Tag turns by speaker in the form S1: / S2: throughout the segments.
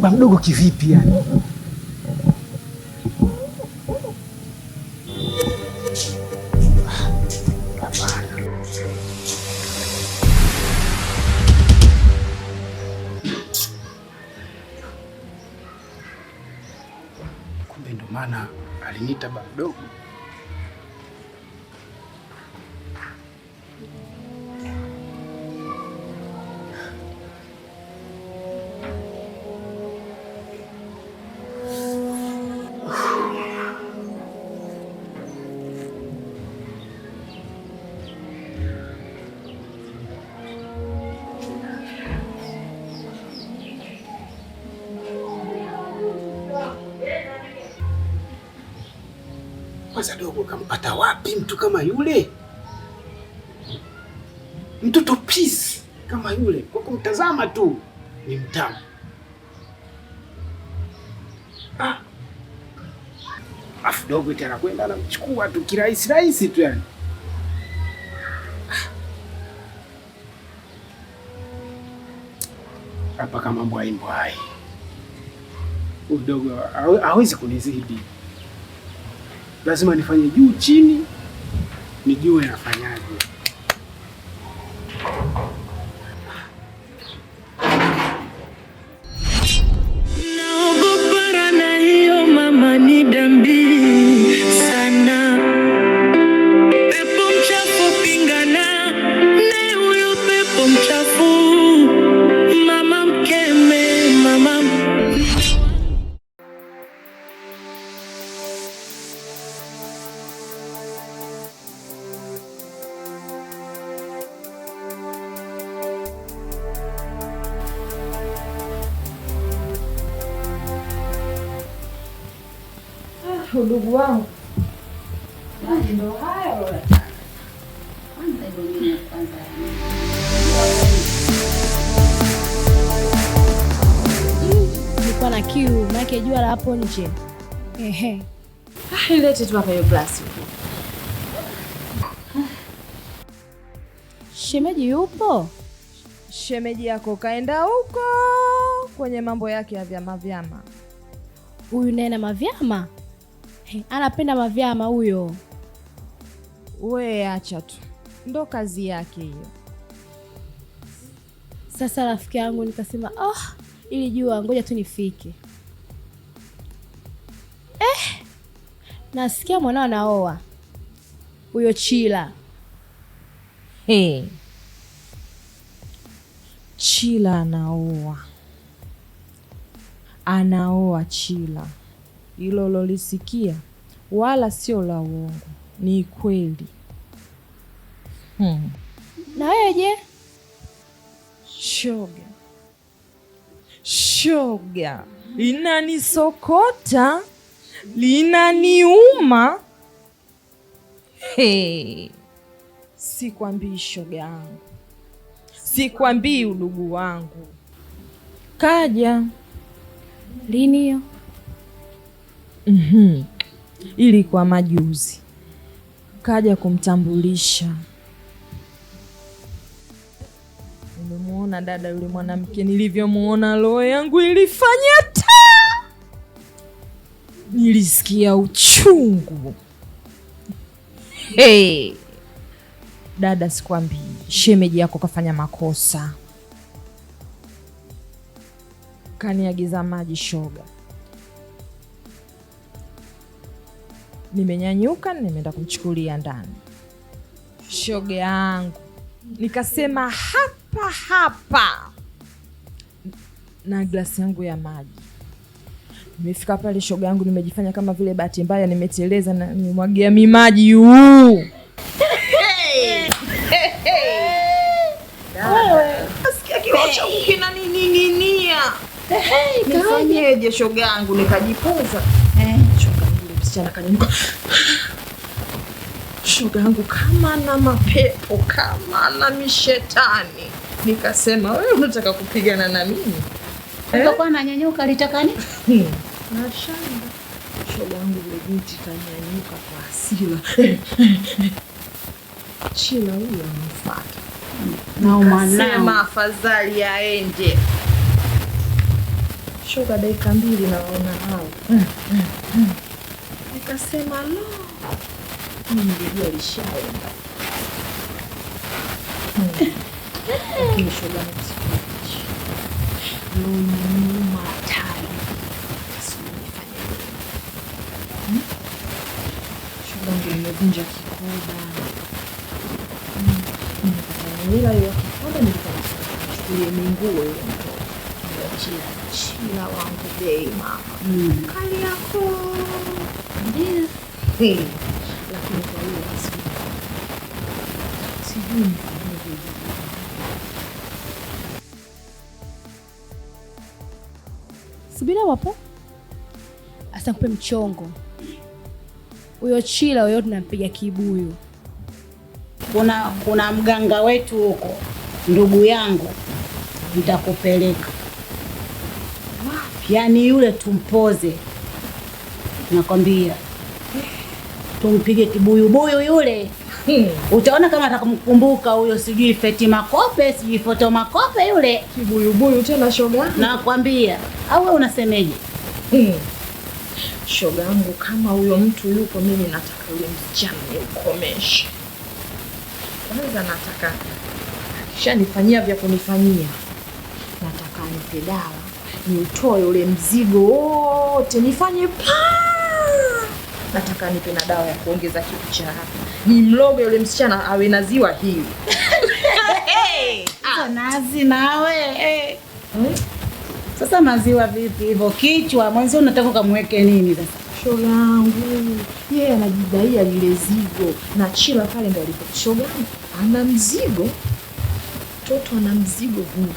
S1: Ba mdogo kivipi yani? Hapana. Kumbe ndo maana aliniita ba mdogo. Kwanza dogo kampata wapi mtu kama yule? Mtoto peace kama yule, kwa kumtazama tu ni mtamu. Ah. Afu dogo eti anakwenda anamchukua tu kirahisi rahisi tu yani. Hapa kama mbwai mbwai. Huyu dogo hawezi kunizidi. Lazima nifanye juu chini, nijue nafanyaje.
S2: Naogopana na hiyo mama, ni dambi sana. Pepo mchafu pingana na huyo pepo mchafu, mama mkeme, mama.
S3: Udugu wangu ndo hayo.
S4: Kwanza dunia kwanza.
S5: Nilikuwa na kiu, maana jua la hapo nje. Ehe.
S3: Ah, ilete tu hapa hiyo glasi.
S5: Shemeji yupo?
S3: Shemeji yako kaenda huko kwenye mambo yake ya vyama vyama.
S5: Huyu naye na mavyama. He, anapenda mavyama huyo.
S3: We acha tu, ndo kazi yake hiyo.
S5: Sasa rafiki yangu nikasema, oh, ili jua ngoja tu nifike. Nasikia mwanao anaoa huyo Chila.
S3: Hey. Chila anaoa, anaoa Chila. Hilo lolisikia wala sio la uongo, ni kweli.
S5: Na wewe je?
S3: Shoga, shoga, linanisokota, linaniuma. Hey. Sikwambii shoga yangu, sikwambii udugu wangu. Kaja
S5: Lini hiyo?
S3: Ilikuwa majuzi, kaja kumtambulisha. Nimemuona dada yule mwanamke, nilivyomuona roho yangu ilifanya ta, nilisikia uchungu. Hey. Dada, sikwambii, shemeji yako kafanya makosa, kaniagiza maji shoga. Nimenyanyuka, nimeenda kumchukulia ndani shoga yangu, nikasema hapa hapa na glasi yangu ya maji. Nimefika pale shoga yangu, nimejifanya kama vile bahati mbaya nimeteleza na nimemwagia mi maji huu. Nasikia kiroho changu kinanining'inia. Nifanyeje shoga yangu? Nikajipuza. Shoga yangu yule msichana kanyanyuka. Shoga yangu kama na mapepo, kama na mishetani. Nikasema wewe unataka kupigana na mimi?
S4: Alipokuwa ananyanyuka alitaka nini?
S3: Nashanga. Shoga yangu yule binti kanyanyuka kwa hasira. Chila huyo anamfuata.
S4: Na
S3: Sema afadhali aende. Shoga, dakika 2 naona hao. Nikasema lo, mimi nilijua lishaenda. Lakini shoga, nikusikitishe. Lo, inaniuma hatari. Sijui nifanye nini. Shoga, ndio nimevunja kikoba. Nimepata hela ya kikoba, nilikuwa nichukulie minguo yule mtoto. Chila, chila wangu bei mama. Kali yako.
S4: Ndio.
S3: Lakini kwa hiyo sijui nifanyeje.
S5: Subira wapo. Asa nikupe mchongo. Huyo Chila huyo tunampiga kibuyu.
S4: Kuna mganga wetu huko, ndugu yangu, nitakupeleka. Yaani yule tumpoze, nakwambia tumpige kibuyu buyu yule. Utaona kama atakumkumbuka huyo, sijui Feti Makope, sijui Foto Makope yule.
S3: Kibuyu buyu tena shoga.
S4: Nakwambia. Au wewe unasemeje?
S3: Shoga yangu, kama huyo mtu yupo, mimi nataka yule msichana nimkomeshe. Kwanza nataka akishanifanyia vya kunifanyia, nataka anipe dawa niutoe ule mzigo wote, nifanye paa. Nataka nipe na dawa ya kuongeza kitu cha hapa, nimloge yule msichana awe na ziwa hili.
S4: Sasa nazi nawe. Sasa maziwa vipi hivyo kichwa mwanzo unataka ukamweke nini sasa?
S3: Shoga yangu, yeye anajidaia lile zigo na Chila pale ndo alipo. Shoga yangu ana mzigo, mtoto ana mzigo huu.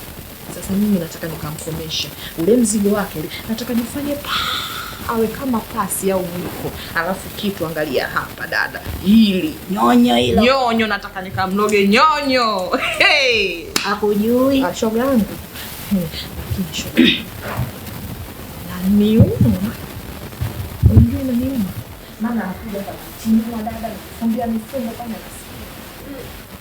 S3: Sasa mimi nataka nikamkomeshe ule mzigo wake, nataka nifanye paa, awe kama pasi au mwiko, alafu kitu angalia hapa dada, hili
S4: nyonyo hilo
S3: nyonyo, nataka nikamloge nyonyo. Hey!
S4: Akujui
S3: shoga yangu. Lakini shoga naniuma, unajua inaniuma, maana anakuja hapa kutimua dada, kufumbia mifumo kama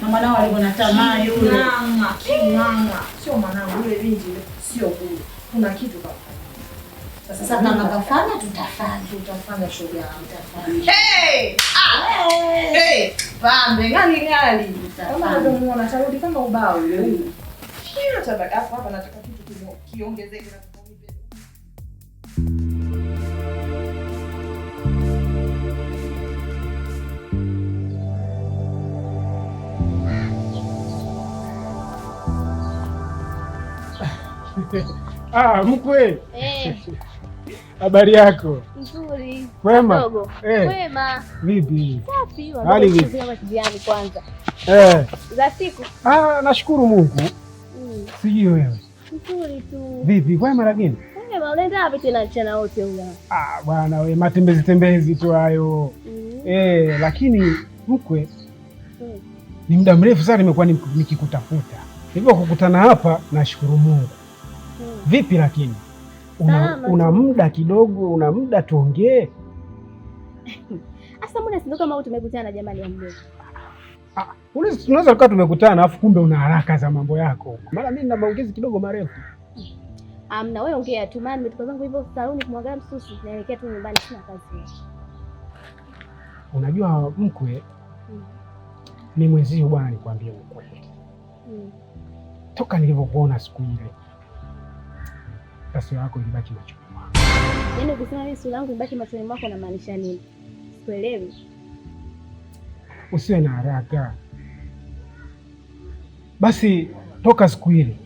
S4: na mwanao alikuwa na tamaa yule.
S3: King'ang'a, king'ang'a. Sio mwanangu yule binti yule, sio bure. Kuna kitu kafanya.
S4: Sasa kama kafanya tutafanya.
S3: Tutafanya shoga yangu.
S4: Tutafanya.
S3: Hey! Ah! Hey! Pambe ngali ngali. Kama unavyomuona tarudi kama ubao yule huyu. Hiyo tabaka hapa nataka kitu kiongezeke na kunipe.
S1: Ah, mkwe. Habari yako?
S6: Nzuri.
S1: Kwema?
S6: Dogo. Kwema.
S1: Vipi?
S6: Safi.
S1: Hali vipi?
S6: Kama kwanza. Za siku.
S1: Ah, nashukuru Mungu. Sijui wewe.
S6: Nzuri tu.
S1: Vipi? Kwema lakini?
S6: Kwema, unaenda wapi tena mchana wote huyo?
S1: Ah, bwana wewe, matembezi tembezi tu hayo. Lakini mkwe, ni muda mrefu sana nimekuwa nikikutafuta. Hivyo kukutana hapa nashukuru Mungu. Vipi lakini? Una muda kidogo, una muda tuongee?
S6: Asa mbona sio kama tumekutana jamani ya mdogo?
S1: Ah, unaweza kuwa tumekutana afu kumbe una haraka za mambo yako. Mara mimi nina maongezi kidogo marefu.
S6: Amna, wewe ongea tu, maana nimetoka zangu hivyo saluni kumwangalia msusi, naelekea tu nyumbani, sina kazi.
S1: Unajua mkwe, ni mwenzio bwana, nikwambie ukweli. Toka nilivyokuona siku ile, taswira yako ilibaki machoni mwangu.
S6: Yaani ukisema mimi sura yangu ibaki machoni mwako unamaanisha nini? Sikuelewi.
S1: Usiwe na haraka. Basi toka siku ile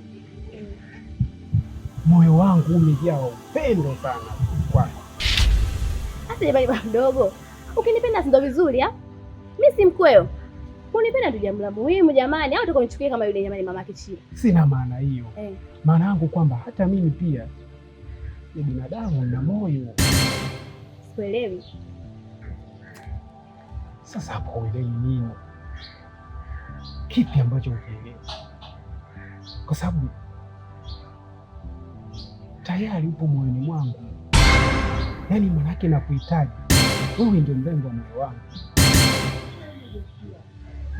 S1: moyo wangu umejaa upendo sana kwako.
S6: Sasa jamani baba mdogo, ukinipenda si ndo vizuri ah? Mimi si mkweo. Unipenda ndio jambo la muhimu jamani, au utakuwa kama yule jamani mama Kichila.
S1: Sina maana hiyo. Maana yangu kwamba hata mimi pia ni binadamu na moyo.
S6: Sikuelewi.
S1: Sasa hapo uelewi nini? Kipi ambacho ukielewi? Kwa sababu tayari upo moyoni mwangu. Yaani manake nakuhitaji. Wewe ndio mrembo wa moyo wangu.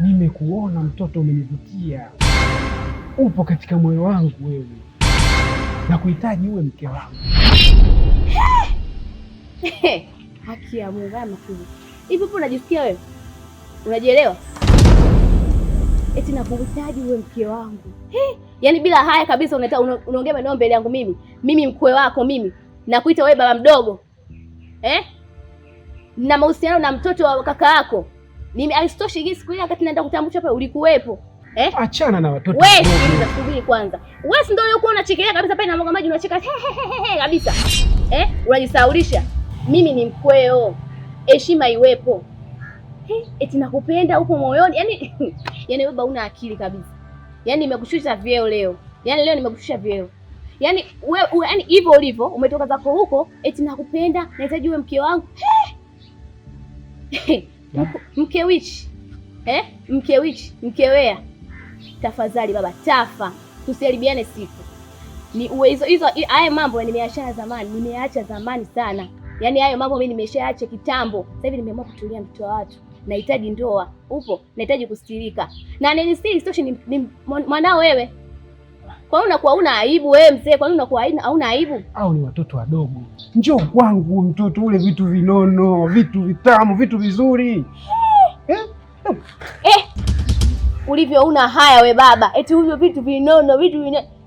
S1: Nimekuona mtoto, umenivutia. Upo katika moyo wangu wewe. Nakuhitaji uwe mke wangu.
S6: Haki ya Mungu, haya makubwa. Hivi upo unajisikia wewe? Unajielewa? Eti nakuhitaji uwe mke wangu. Yaani bila haya kabisa unaongea maneno mbele yangu mimi. Mimi mkwe wako mimi. Nakuita wewe baba mdogo. Na mahusiano na mtoto wa kaka yako. Mimi aisitoshi hii siku ile wakati naenda kutambulisha pale ulikuwepo.
S1: Achana na watoto.
S6: Wewe sikiliza, subiri kwanza. Wewe si ndio ulikuwa unachekelea kabisa pale na mwaga maji unacheka kabisa. Unajisaulisha. Mimi ni mkweo. Heshima iwepo. Eti nakupenda huko moyoni. Yaani yaani wewe una akili kabisa. Yaani nimekushusha vyeo leo. Yaani leo nimekushusha vyeo. Yaani wewe yaani hivyo ulivyo umetoka zako huko eti nakupenda, nahitaji uwe mke wangu. Mke wichi. Mke wichi, mkewea. Tafadhali baba, tafa. Tusiharibiane siku. Ni uwe hizo haya mambo nimeachana zamani, nimeacha zamani sana. Yaani hayo mambo mimi nimeshaacha kitambo. Sasa hivi nimeamua kutulia mtoto wa watu. Nahitaji ndoa. Upo? Nahitaji kustirika. Na nilistiri sitoshi ni mwanao wewe. Kwa nini unakuwa una aibu wewe mzee? Kwa nini unakuwa hauna aibu?
S1: Au ni watoto wadogo. Njoo kwangu mtoto ule vitu vinono, vitu vitamu, vitu vizuri.
S6: Ulivyo una haya we baba. Eti hivyo vitu vinono,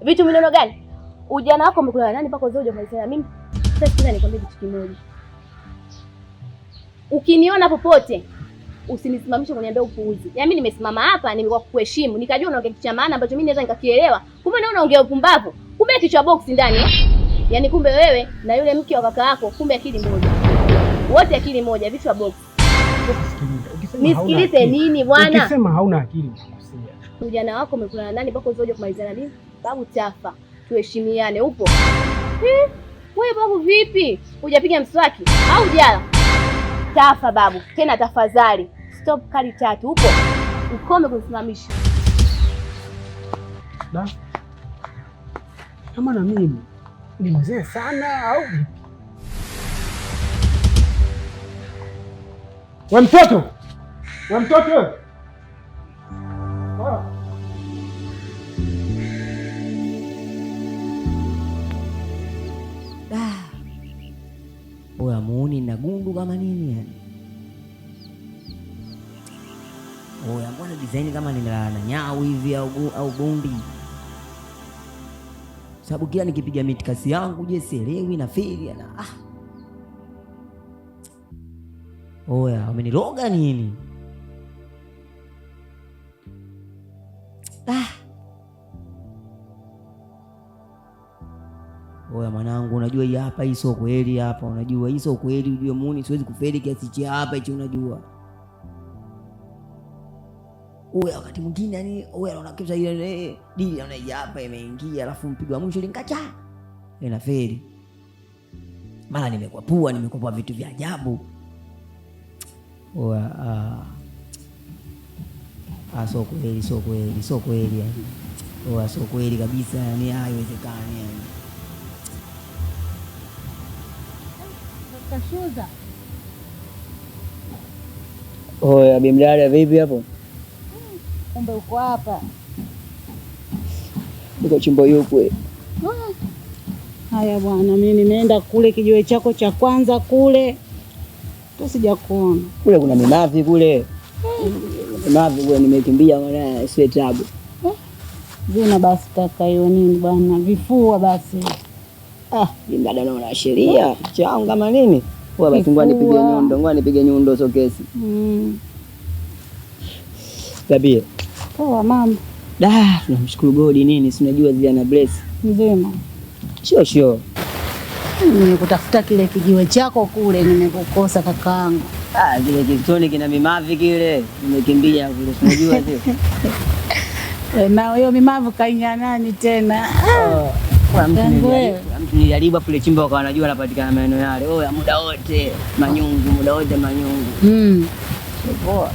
S6: vitu vinono gani? Ujana wako umekula nani mpaka uzee hujamalizana mimi? Sasa sikiza nikwambie kitu kimoja. Ukiniona popote usinisimamishe kuniambia upuuzi. Yaani mimi nimesimama hapa nimekuwa kukuheshimu, nikajua unaongea kitu cha maana ambacho mimi naweza nikakielewa. Kumbe naona unaongea upumbavu. Kumbe kichwa box ndani. Yaani kumbe wewe na yule mke wa kaka yako kumbe akili moja. Wote akili moja, vichwa box. Nisikilize nini bwana?
S1: Ukisema hauna akili unakosea.
S6: Ujana wako umekula nani mpaka uzoje kumalizana nini? Babu tafa. Tuheshimiane, upo? Wewe babu vipi? Hujapiga mswaki au jala? Tafa babu, tena tafadhali. Stop kali tatu, upo? Ukome kunisimamisha.
S1: Da. Kama na mimi ni mzee sana au vipi? We mtoto! We mtoto!
S7: Oya muuni na gundu kama nini yani. Oya mbona design kama nimelala na nyau hivi au bundi. Sababu kila nikipiga mitikasi yangu je sielewi na feli na Oya wameniroga nini? Oya mwanangu, unajua hii hapa hii sio kweli hapa, unajua hii sio kweli, ujue muuni siwezi kufeli kiasi cha hapa hicho unajua. Oya wakati mwingine yani oya unaona kabisa ile dili naona hii hapa imeingia alafu mpigo wa mwisho lingacha inafeli. Mara nimekwapua vitu vya ajabu. Oya sio kweli, sio kweli, sio kweli yani. Oya sio kweli kabisa yani, haiwezekani yani.
S4: Kashuza.
S7: Oya bimdada vipi hapo?
S4: Kumbe uko hapa.
S7: Niko chimbo yukwe.
S4: Haya bwana, mimi nimeenda kule kijiwe chako cha kwanza kule. Tu sijakuona.
S7: Kule kuna mimavi kule. Mimavi kule nimekimbia mwana siwe tabu.
S4: Zina basi kaka hiyo nini bwana, vifua basi.
S7: Bimdada naona sheria changu kama nini? Wewe basi ngoja nipige nyundo, ngoja nipige nyundo sio kesi. Tabia.
S4: Poa mama.
S7: Da, tunamshukuru God nini, si unajua zile na bless.
S4: Nzima.
S7: Sio sio.
S4: Nimekutafuta kile kijiwe chako kule nimekukosa kakaangu.
S7: Kile kitoni kina mimavi kile, nimekimbia kule, si unajua zile.
S4: Na hiyo mimavu kainya nani tena?
S7: Kwa mtu nilijaribu kule chimba wakawa wanajua anapatikana maeneo yale. Oya muda wote manyungu, muda wote manyungu. Poa.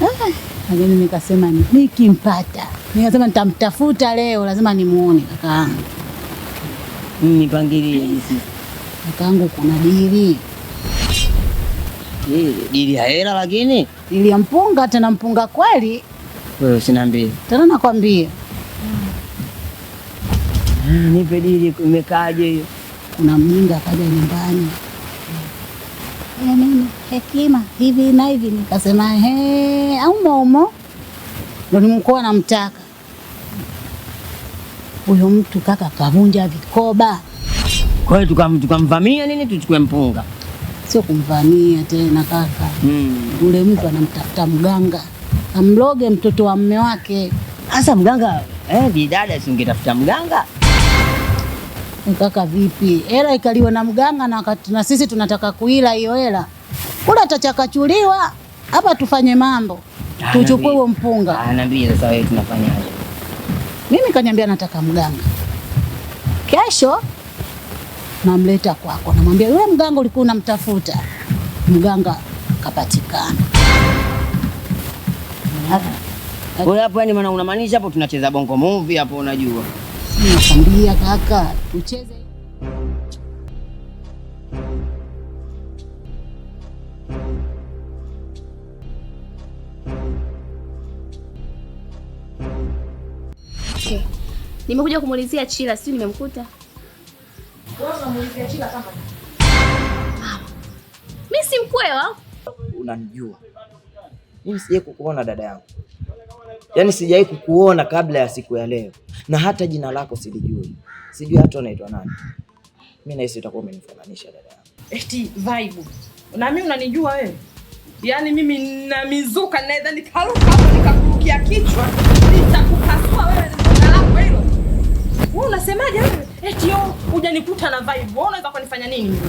S4: Lakini nikasema nikimpata. Nikasema nitamtafuta leo, lazima nimuone kakaangu.
S7: Nipangilie jinsi.
S4: Kakaangu kuna dili.
S7: Dili ya hela lakini?
S4: Dili ya mpunga, tena mpunga kweli.
S7: Wewe usiniambie.
S4: Tena nakwambia.
S7: Nipe dili, imekaaje hiyo?
S4: Kuna mjinga akaja nyumbani. Nini Hekima hivi na hivi, nikasema he, au momo ndo nimkuwa namtaka huyo mtu. Kaka kavunja vikoba.
S7: Kwa hiyo tukamvamia nini, tuchukue mpunga?
S4: Sio kumvamia tena kaka. Ule mtu anamtafuta mganga amloge mtoto wa mume wake.
S7: Sasa mganga bidada, si ungetafuta mganga?
S4: Kaka vipi? Hela ikaliwa na mganga na, na sisi tunataka kuila hiyo hela. Kula atachakachuliwa hapa, tufanye mambo. Tuchukue huo mpunga.
S7: Niambie sasa wewe tunafanyaje?
S4: Mimi kaniambia nataka mganga. Kesho namleta kwako. Namwambia yule mganga ulikuwa unamtafuta. Mganga kapatikana.
S7: Wewe hapo yani maana unamaanisha hapo tunacheza bongo movie hapo unajua.
S4: Nakwambia kaka, tucheze.
S6: Okay. Nimekuja kumuulizia Chila, sio nimemkuta.
S3: Wewe unamuulizia Chila kama
S6: mama? Mimi si mkwewa.
S8: Unanijua. Mimi sijawahi kukuona dada yangu. Yaani sijawahi kukuona kabla ya siku ya leo. Na hata jina lako silijui. Sijui hata unaitwa nani. Mimi nahisi utakuwa umenifananisha dada yangu.
S3: Eti vibe. Na mimi unanijua wewe? Yaani mimi na mizuka naweza nikaruka hapo nikakurukia kichwa. Nitakupasua wewe na lako hilo. Wewe unasemaje wewe? Eti yo hujanikuta na vibe. Wewe unaweza kunifanya nini wewe?